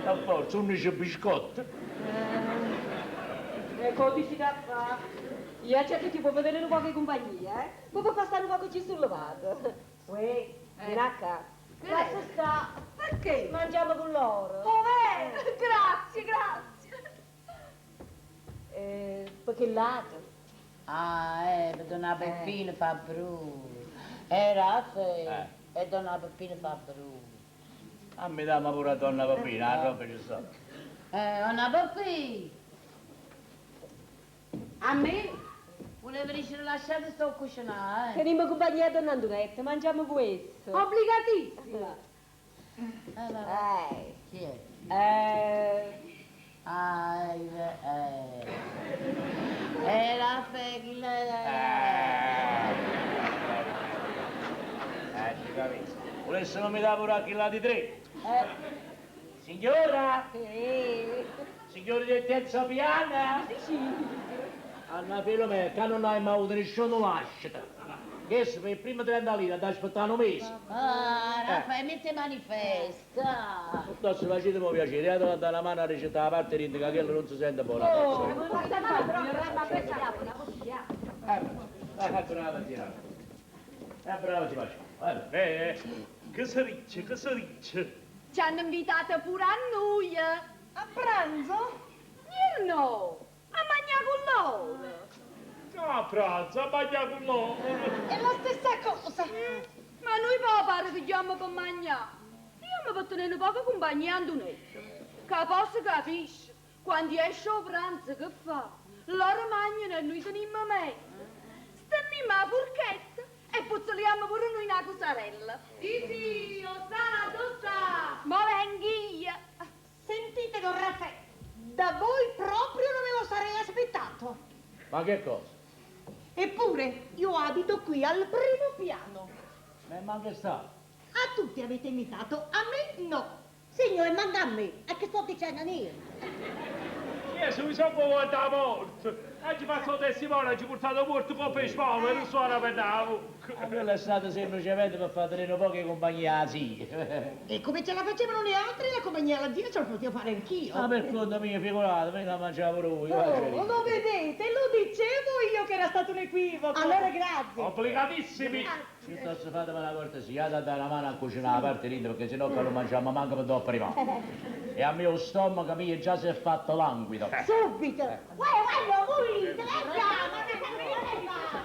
A forza, 11 biscotti. E che dici da fare? Io cerco ti può vedere un poco di compagnia, eh? Può far stare un poco più sollevato. Uè, vieni a qua. Lascia sta. Perché? Mangiamo con loro. Oh, beh, grazie, grazie. Perché l'altro? Ah, per donna Peppina fa brutto. Raffaele, e donna Peppina fa brutto. A me dà ma pure a donna Peppina, la roba ci sta. Donna Peppina! A me? Volevo dire lasciate sto a cucinare, eh. Teniamo compagnia a donna Antonietta, mangiamo questo. Obbligatissima. Vabbè. Chi è? Ah, Raffaele, chi l'è? Ci capisco. Volessimo mi dare pure a chi là di tre. Signora? Sì. Signori del terzo piano? Sì. Anna Filomena, che non hai mai avuto nessuno lascito. Che se per il primo 30 lire da aspettare un mese. Ah, Raffaele, mette manifesta. Piuttosto facetemi un piacere, io devo dare una mano a ricetta la parte di che quello non si sente buona. Oh, ma questa ma questa la possiamo. Ecco una zia. Bravo, ti faccio. Che si dice, che si dice? Ci hanno invitato pure a noi. A pranzo? Io no, a mangiare con loro. A pranzo, a mangiare con loro. È la stessa cosa. Ma noi poi pare che andiamo per mangiare. Io mi per tenere poca compagnia a Antonetta. Che posso capisce, quando esce a pranzo che fa? Loro mangiano e noi teniamo mente. Stenniamo la forchetta e puzzoliamo pure noi una cosarella. Sì, sì, o sta, dove sta? Ma vengo io. Sentite, don Raffaele, da voi proprio non me lo sarei aspettato. Ma che cosa? Eppure io abito qui al primo piano. Ma che sta? A tutti avete invitato, a me no. Signore, manda a me. E che sto dicendo io? Io sono sempre volta morto. Oggi faccio testimone, ci ho portato morto con pesce, non suona per la bocca. Quello è stato semplicemente per far tenere poche compagnie alla zia. E come ce la facevano le altre, la compagnia alla zia ce la potevo fare anch'io. Ma per conto mio, figurate, me la mangiavo pure voi. Oh, lo vedete, lo dicevo io che era stato un equivoco. Allora grazie. Obbligatissimi. Piuttosto fatemi una cortesia, da dare una mano a cucinare la parte lì, perché sennò che lo mangiamo manco per dopo prima. E a me lo stomaco mio già si è fatto languido. Subito! Uè, guarda, voi, te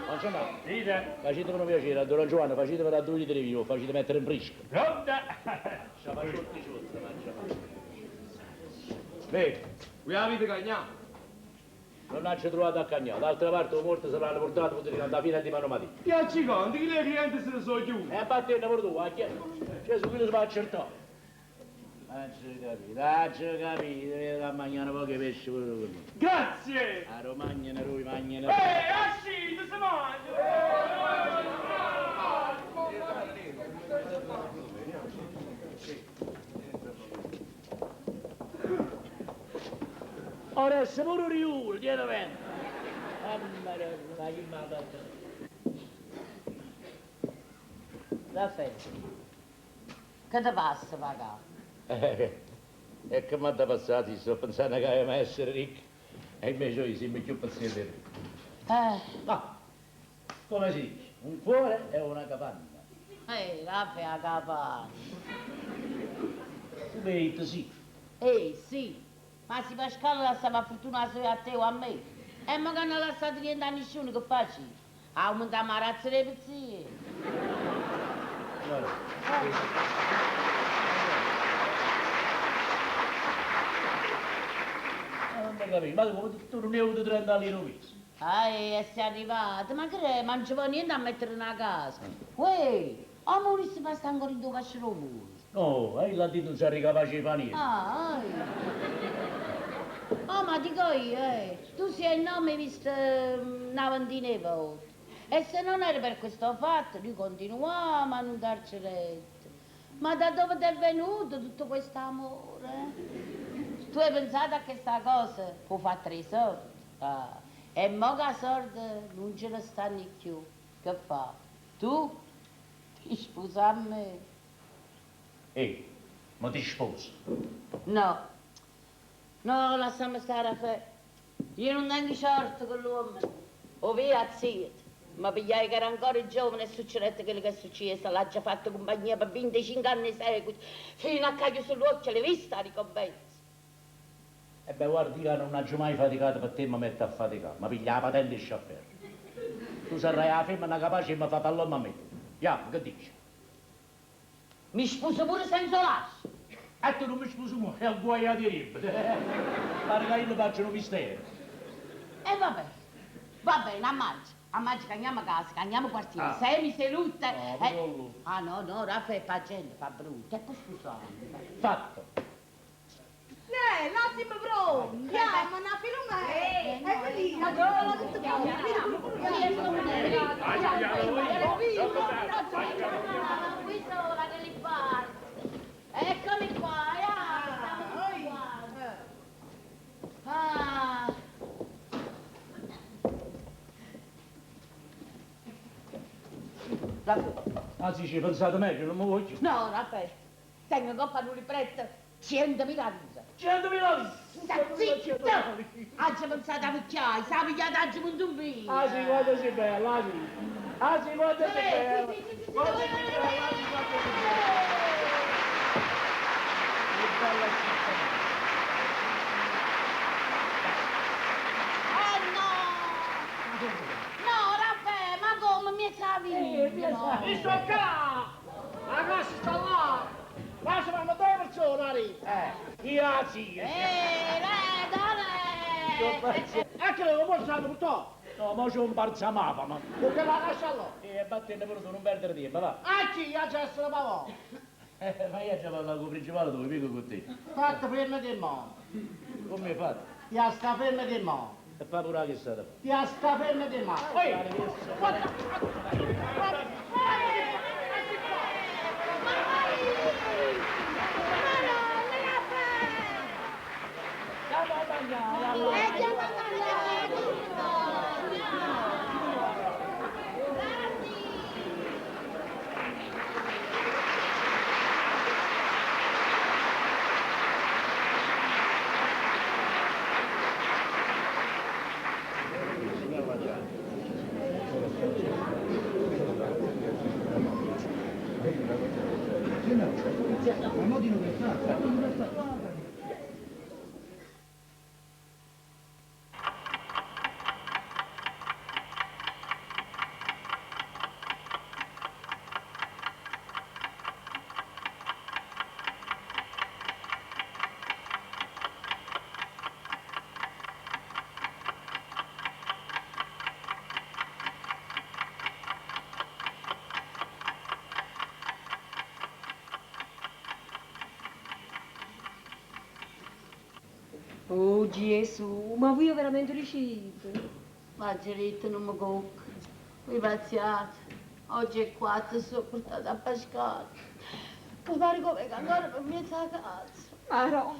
Ma insomma, Dite. facetemi un piacere, a Don Giovanni, facetemi da 2 litri di vino, facete mettere in fresco. Pronta? Vedi, Voi avete cagnato? non ci trovato a cagnare, d'altra parte il morto se l'hanno portato per dire alla fine di mano mattina. Io ci conto che le clienti se ne sono chiuse. E a parte pure tu, a chi? Cioè su quello si va a accertare. Non ci capito, non ci capito, vedo a mangiare poche pesce pure tu. Grazie! A Romagna ne lui magna ne Ascite, si mangia! Ora se pure riulo, tieni bene. Ma chi mi ha fatto? Raffaele, che ti passa, pagare? E che mi ha passato? Sto pensando che aveva essere ricco. E invece io sono più paziente. Ma, come si dice? Un cuore è una capanna. Raffaele, la capanna. Tu mi hai detto sì. Sì. Ma se Pasquale lasciava fortuna solo a te o a me, e magari non lasciate niente a nessuno, che facci? Aumentiamo la razza dei pezzi. Non mi capisco, ma tu non ne hai avuto 30 lire un mese? Ah, e sei arrivato, ma che è? Ma non ci vuole niente a mettere una casa. Uè, o mo si fa sta ancora in due casce muro. No, là dentro non si è capace di fare niente. Ah, Oh, ma dico io, tu sei il nome visto una ventina di volte. E se non era per questo fatto, noi continuiamo a non darci retta. Ma da dove ti è venuto tutto questo amore? Tu hai pensato a questa cosa? Può fare 3 soldi. Ah. E mo che soldi non ce ne stanno più. Che fa? Tu? Ti sposi a me. Ehi, Ma ti sposo. No. No, lasciamo stare a fe. Io non tengo certo con l'uomo. O via, zitto. Ma pigliai che era ancora giovane e succedette quello che è successo, l'ha già fatto compagnia per 25 anni in seguito, fino a che sull'occhio l'hai vista la ricompensa. E beh, guardi, io non ho mai faticato per te, mi metto a faticare, ma piglia la patente e sciafferro. Tu sarai la femmina capace e mi fa pallone a me. Ya, che dici? Mi sposo pure senza lascio. E tu non mi sposi mo, è un guaio di ribbe. Pare che io ne faccio un mistero. E vabbè, va bene, a maggio. A maggio andiamo a casa, andiamo quartiere. Ah. Se mi sei lutta... No, però- Ah no, no, Raffaele fa gente, fa brutto. E poi scusate. Fatto. Ne, là siamo pronti. Andiamo, una filomena. E quindi, la giovane tutto Qui sola che li parte. Eccomi qua, ah, stiamo tutti qua. Ah. Raffaele. Anzi, ci pensate meglio, non mi voglio. No, Raffaele, tengo in coppa un libretto 100.000 lire. 100.000 lire? Sta zitto! Ha già pensato a vecchiaia, sa pigliata a un vino. Ah sì, guarda sei bella, ah sì. Ah sì, guarda sei bella. Guarda sei bella, ah sì, guarda sei bella. Che bella città. Eh no! No, Raffaele, ma come mi sa vino? Mi sto qua! La casa sta là! Là si vanno due persone, Ari! Io la zia! Dai, Eccolo, come stanno portò? No, ma c'è un balsamava, ma... Perché la lascia là? E battendo pure tu, non perdere tempo, va. Ah, sì, io già se la pavò. Ma io già parlo con il principale dove mica con te. Fatto fermo di mo. Come hai fatto? Ti sta fermo di mo. E fa pure che sta da fare. Ti sta fermo di mo. Ehi, Oh Gesù, ma voi veramente riuscite? Margherita non mi cocca. Voi pazziate. Oggi è quattro, sono portata a Pascal. Mi pare come che ancora per mezza casa. Madonna,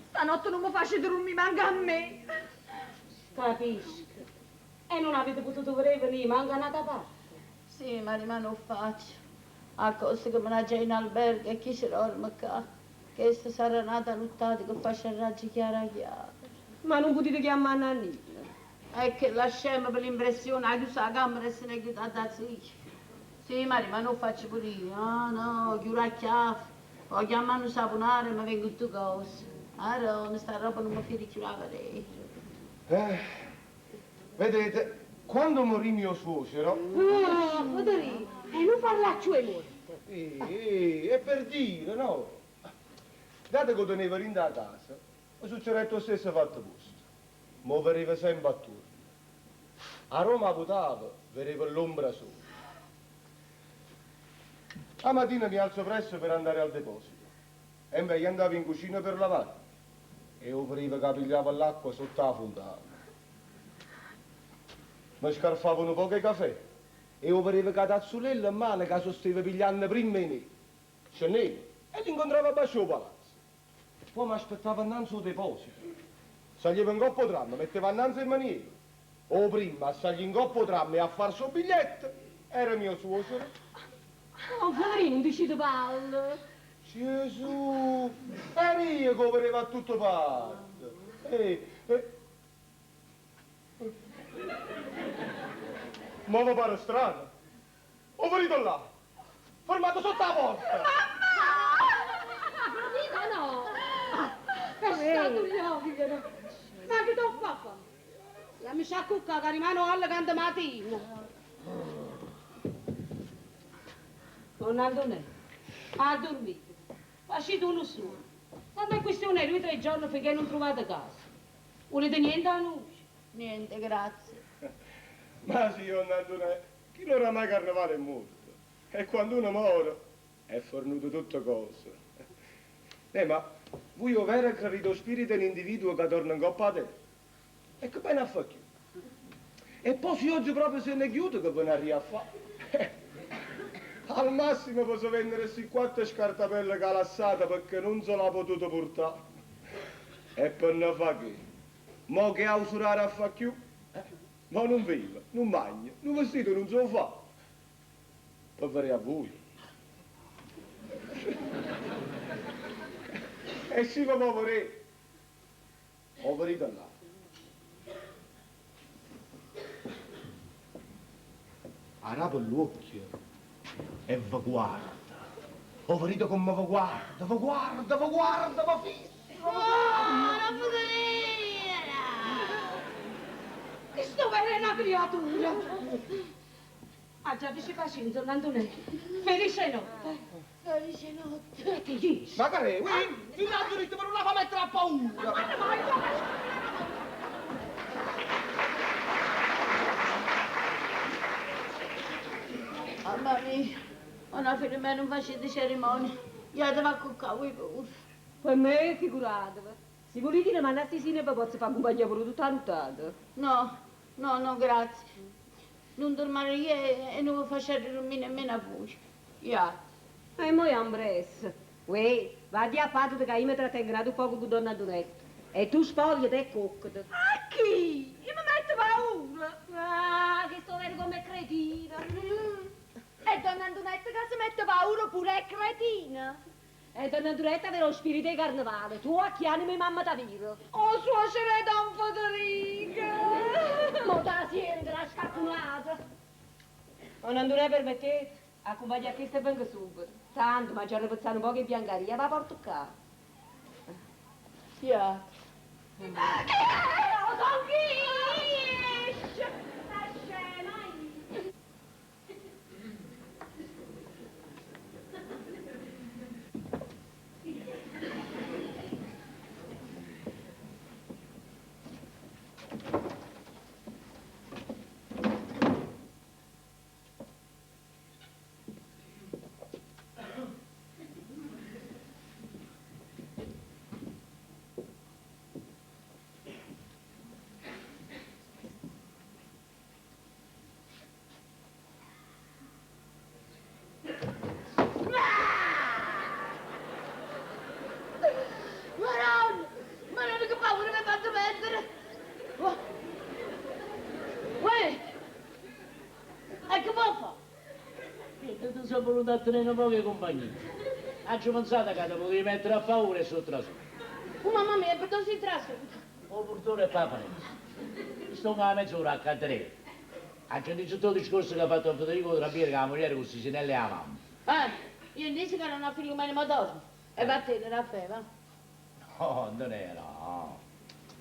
stanotte non mi faccio dormire manca a me. Capisco. E non avete potuto venire manca un'altra parte. Sì, ma rimane non faccio. A costo che me la in albergo e chi si dorme qua. Questa sarà nata nottata che faccia raggi chiara chiara. Ma non potete chiamare Nannina. È che la scema per l'impressione ha chiuso la camera e se n'è chiusa da zia. Sì, ma ma non faccio pure io. Ah no, chiudo la chiave. Poi chiamano saponare e mi vengono tutte cose. Allora, sta roba non mi fido più la vedere. Vedete, quando morì mio suocero... Oh, Federico, e non parlarci molto. È per dire, no? Dato che teneva rinda a casa, mi succedette lo stesso fatto posto. Mi vedeva sempre attorno. A Roma votavo, vedeva l'ombra sola. La mattina mi alzo presto per andare al deposito. E invece andavo in cucina per lavare. E io vedeva che pigliavo l'acqua sotto la fontana. Mi scarfavano pochi caffè. E io vedeva che tazzulella in mano che sosteva pigliando prima di me. Scendevo e l'incontravo a bacio palazzo. Poi mi aspettava innanzi al deposito. Saliva in coppo tram, metteva innanzi il maniero. O prima a salire in coppo tram e a far suo biglietto, era mio suocero. Oh, Federico, non dici di palle. Sì, Gesù! Ero io che 'o vedevo a tutte parti. Eh, eh. Mo vi pare strano? 'O vedite là, fermato sotto 'a porta. Dico no! È stato gli occhi che no. Ma che t'ho fatto? La mi sa cucca che rimane alla canta mattina. Don Antonello, ha dormito. Facete uno solo. Quando è questione lui tre giorni finché non trovate casa. Volete niente a noi? Niente, grazie. Ma sì, don Antonello, chi non oramai carnevale è morto. E quando uno muore è fornuto tutto cosa. Ma voi vero credete spirito è un individuo che torna in coppa a terra? E che bene a fa più? E poi se oggi proprio se ne chiude che ve ne arriva a fare? Al massimo posso vendere questi quattro scartapelle che ha lasciato perché non se l'ha potuto portare. E per ne fa che? Mo che ha usurare a fa più? Mo non vive, non mangia, non vestito non se lo fa. Per vedere a voi. E si va a vedere. Ho veduto là. Arapre l'occhio e vi guarda. Ho veduto come vi guarda, vi guarda, vi guarda, vi fissa. Oh, non potrei! Questo è una creatura. Ah, già dici pazienza, Antonello. Felice notte. Felice notte. Che dici? Ma che è? Ti l'ha detto per non la fa mettere a paura. Mamma mia, una figlia mia non facete cerimonie. Io devo cuccare voi pure. Per me, figuratevi. Se volete ne mandate sine, vi posso fare compagnia per tutta la nottata. No, no, no, grazie. Non dormire io e non vi faccio dormire nemmeno a voi. Io. E mo è ambressa. Uè, vadi a padre che io mi trattengo un poco con donna Donetta. E tu spogliati e coccati. A chi? Io mi metto paura. Ah, che sto vero come cretina. E donna Antonetta che si mette paura pure è cretina. E donna Antonetta aveva lo spirito di carnevale. Tu a chi anima mamma t'avira. Oh, suocera Don Federica. Mo te la senti, la scarpunata. Donna Antonetta, permettete, accompagna questa e vengo subito. Tanto, ma già repezzano un po' di biancaria, va a porto qua. Io. Che è? Don Ghisce! La scema! Maronna! Maronna che paura mi ha fatto mettere! Uè! E che può fare? Niente, ti sono voluto a tenere un po' di compagnia. Ho pensato che ti potevi mettere a paura e sotto la sua. Oh mamma mia, per dove si trasuto? O portone e papà. Sto una mezz'ora a cantare. Ha sentito tutto il discorso che ha fatto Federico Trabiere che la moglie con Sisinella e la mamma. Io dico che non ho Filomena ma dormo. E vattene, Raffaele, va. No, non è, no.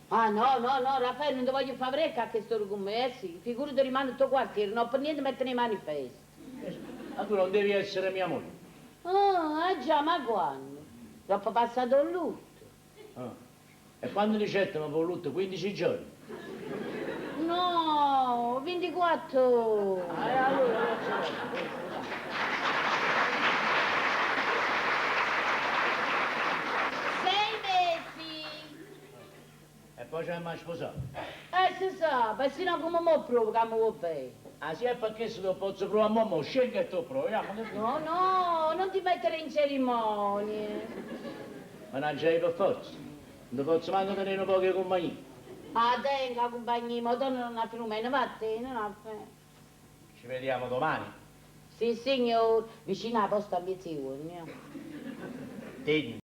Ah no, no, no, Raffaele, non ti voglio fare brecca a che sto con me, eh sì. Figurati rimane il tuo quartiere, non ho per niente mettere le mani feste. Ma tu non devi essere mia moglie. Ah, eh già, ma quando? Dopo passato il lutto. Ah. E quando ricetta mi ha voluto 15 giorni? No, 24. Ah, e allora non c'è. 6 mesi. E poi ci abbiamo sposato. Si sa, ma se no come mo provo che mi vuoi bene? Ah, sì, è perché se lo posso provare, mo, mo, scegli e tu proviamo. No, no, non ti mettere in cerimonie. Ma non c'hai per forza. Non posso manco tenere un po' di compagnia. Ah, tenga compagnia, ma donna non ha Filomena, vattene, non ha Ci vediamo domani. Sì, signor, vicino alla posta a mezzogiorno. Tin.